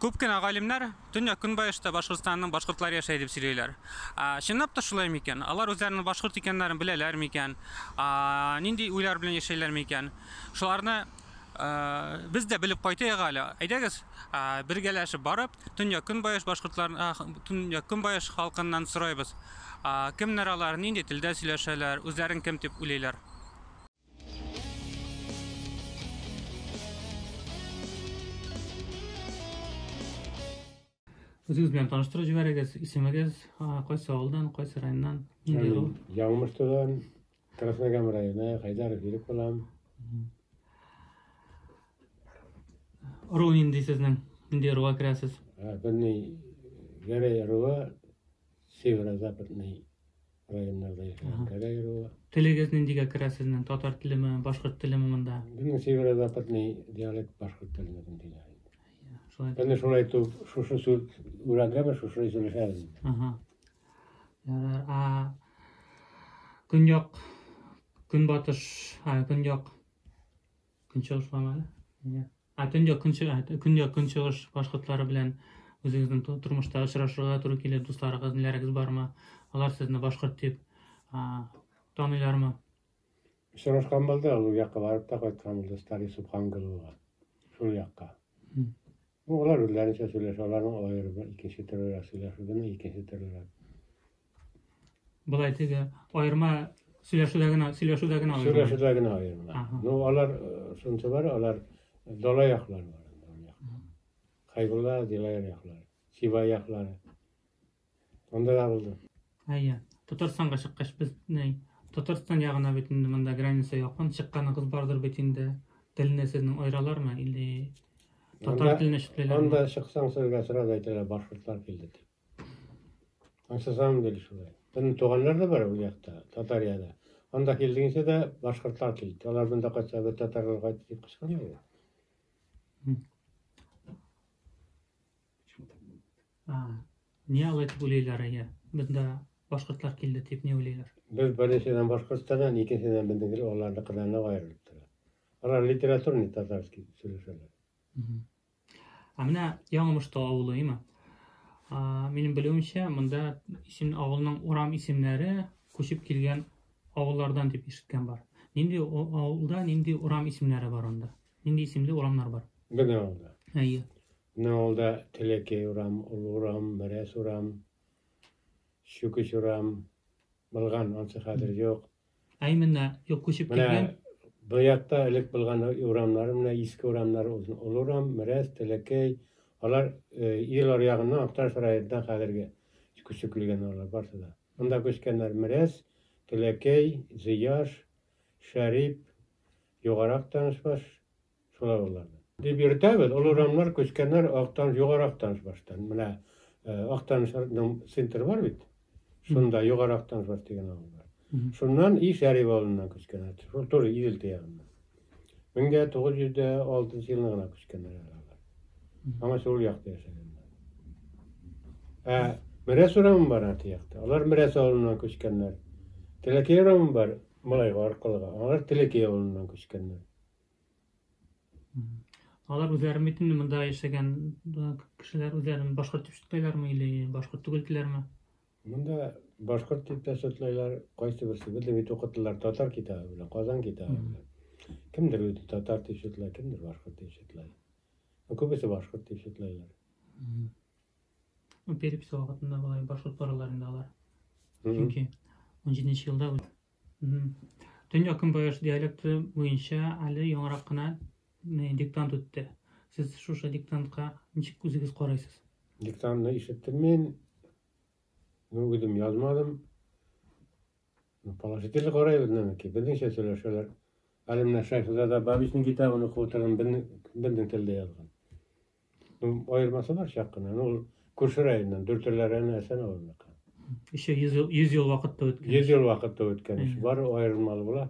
Күп кенә галимнәр Төньяк-Көнбайышта Башкортстанның башкортлары яшәй дип сөйлиләр. Чынлап та шулай микән? Алар үзләренең башкорт икәннәрен беләләр микән? Нинди уйлар белән яшәйләр микән? Шуларны без дә белеп кайтыйк әле. Әйдәгез, бергәләшеп барып, Төньяк-Көнбайыш башкортлар, Төньяк-Көнбайыш халкыннан сорайбыз. Кемнәр алар, нинди телдә сөйләшәләр, үзләрен кем дип уйлыйлар? Үзегез белән таныштырып җибәрегез, исемегез, кайсы авылдан, кайсы районнан, нинди ыру? Яңмыштыдан, Красногам районы, Хайдаров Ирек булам. Ыру нинди сезнең? Нинди ыруга керәсез? Безнең Гәрәй ыруы северо-западный районнарда яшәгән Гәрәй ыруы. Телегез ниндигә керә сезнең? Татар телеме, башкорт телеме монда? Безнең северо-западный диалект башкорт теленә диләр. Шулай. Безне шулай итеп, шушы сүз өйрәнгәнбез, шушылай сөйләшәбез. Ага. Ярар. А көньяк, көнбатыш, көньяк, көнчыгыш бармы әле? Иә. А төньяк, көнчыгыш, көньяк, көнчыгыш башкортлары белән үзегезнең тормышта очрашырга туры килеп, дусларыгыз, ниләрегез бармы? Алар сезне башкорт дип таныйлармы? Очрашкан булды, ул якка барып та кайткан булды, Старый Субханголовага. Шул якка. Алар үзләренчә сөйләшә, аларның аерымы икенче төрлерәк сөйләшү, безнең икенче төрлерәк. Былай теге аерма сөйләшүдә генә, сөйләшүдә генә аерма. Сөйләшүдә генә аерма. Ну, алар шунысы бар, алар дала яклары бар инде, ул якта. Хайбулла, Зилаер яклары, Сибай яклары. Анда да булды. Әйе. Татарстанга чыккач без ни, Татарстан ягына бит инде монда граница якын, чыкканыгыз бардыр бит инде. Телне сезнең аералармы или татар теленә чиклиләрме? Анда чыксаң сезгә сразу әйтәләр, башкортлар килде дип. На самом деле шулай. Безнең туганнар да бар ул якта, Татарияда. Анда килдегенчә дә башкортлар килде. Алар монда кайтса, без татарлар кайтты дип кычкырмыйлар. Ни алай дип уйлыйлар, әйе? Бездә башкортлар килде дип ни уйлыйлар? Без беренчедән Башкортстаннан, икенчедән безнең аларныкыдан аерылып тора. Алар литературный татарский сөйләшәләр. Ә менә Яңа Мошты авылы, име? Минем белүемчә, монда исем, авылның урам исемнәре күчеп килгән авыллардан дип ишеткән бар. Нинди авылда нинди урам исемнәре бар анда? Нинди исемле урамнар бар? Безнең авылда. Әйе. Безнең авылда Телекей урам, Олы урам, Мерәс урам, Чүкеч урам, булган, ансы хәзер юк. Ә именно юк күчеп килгән? Бу якта элек булган урамнар, менә иске урамнар, Олы урам, Мерәс, Телекей, алар Идел аръягыннан, Актаныш районыннан хәзерге күчеп килгән алар барсы да. Монда күчкәннәр Мерәс, Телекей, Зыяш, Шәрип, Югары Актанышбаш, шулар булар. Дип йөртәбез, олы урамнар күчкәннәр Актаныш, Югары Актанышбаштан. Менә Актанышның центры бар бит. Шунда Югары Актанышбаш дигән авыл бар. Шуннан и Шәрип авылыннан күчкәннәр. Шул туры Идел ягыннан. 1906 елны гына күчкәннәр алар. Аңа шул якта яшәгәннәр. Ә Мерәс урамы бар аты якта. Алар Мерәс авылыннан күчкәннәр. Телекей урамы бар Малайга аркылыга. Алар Телекей авылыннан күчкәннәр. Алар үзләре бит инде монда яшәгән кешеләр үзләрен башкорт дип шутлыйлармы или башкорт түгел диләрме? Монда башкорт дип тә шутлыйлар, кайсы берсе безнең бит укытылар татар китабы белән, Казан китабы белән. Кемдер үзе татар дип шутлый, кемдер башкорт дип шутлый. Күбесе башкорт дип шутлыйлар. Перепись вакытында болай башкорт баралар инде алар. Чөнки 17 елда Төньяк Көнбайыш диалекты буенча әле яңарак кына диктант үтте. Сез шушы диктантка ничек үзегез карайсыз? Диктантны ишеттем мин. Ну, үзем язмадым. Ну, положительно карайбыз, нәмәки. Безнеңчә сөйләшәләр. Әле менә Шәйхзада Бабичның китабын укып утырдым, безнең телдә язган. Ну, аермасы бар чак кына. Ну, ул күрше районнан, Дүртөйле районы Әсән авылыныкы. Еще 100 ел вакыт та үткән. 100 ел вакыт та үткән. Бар аерылмалы була.